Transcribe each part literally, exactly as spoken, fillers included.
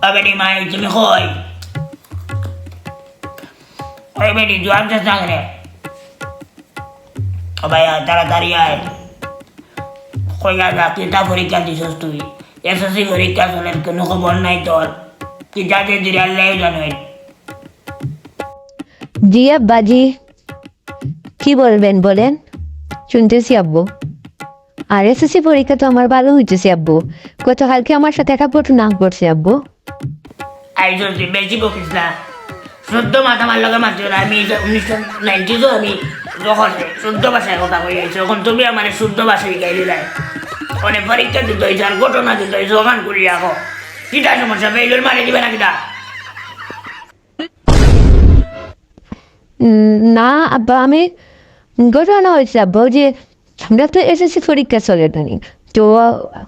ও বেটি মাই, তুমি কই? ওই বেটি, জুয়ান শেষ না করে। ও ভাইয়া, তাড়াতাড়ি আয়। কই আর কিতা পরীক্ষা দিছস তুই? এসএসসি পরীক্ষা চলের, কুনু খবর নাই তোর। কিতা যে দিরাল্লায় জানে। জি আব্বাজি, কি বলবেন বলেন, শুনতেছি আব্বু। আর এসএসসি পরীক্ষা তো আমার ভালো হইতেছে আব্বু। গতকালকে আমার সাথে একটা ঘটনা ঘটছে আব্বু। আই জলদি, বেশি বকিস না। শুদ্ধ মাত আমার লগে মাতিও না। আমি এই যে উনিশশো নাইনটিজও আমি যখন শুদ্ধ ভাষায় কথা কই আইছি, এখন তুমি আমার শুদ্ধ ভাষায় গাইলি নাই। মানে পরীক্ষা দিতে হইছে আর ঘটনা দিতে হইছে, ওখান করি রাখো। কিতা সমস্যা, বেইলর মারি দিবে না কিতা? উম, না আব্বা, আমি ঘটনা হয়েছে আব্বা, ওই যে আমরা তো এসএসসি পরীক্ষা চলে জানি। তো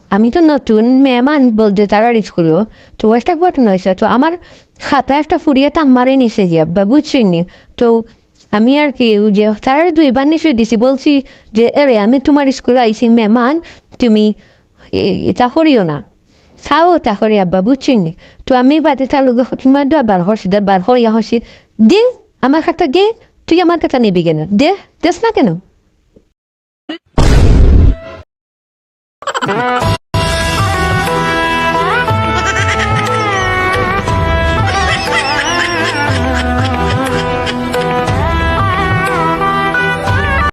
আমি তো নতুন মেহমান বলতে তারার স্কুলও। তো একটা ঘটনা হয়েছে, তো আমার খাতা একটা ফুরিয়ে তাম মারে নিছে গিয়া আব্বা, বুঝছেন নি? তো আমি আর কি ওই যে তারার দুইবার নিচে দিছি, বলছি যে, "এরে, আমি তোমার স্কুলে আইছি মেহমান, তুমি এ-, এটা করিও না।" তাও তা করে আব্বা, বুঝছেন নি? তো আমি বাদে তার লগে তোমার দোয়া বার করছি, দা বার করিয়া হসি, "দে, আমার খাতা দে, তুই আমার খাতা নিবি কেন? দে, দেস না কেন?"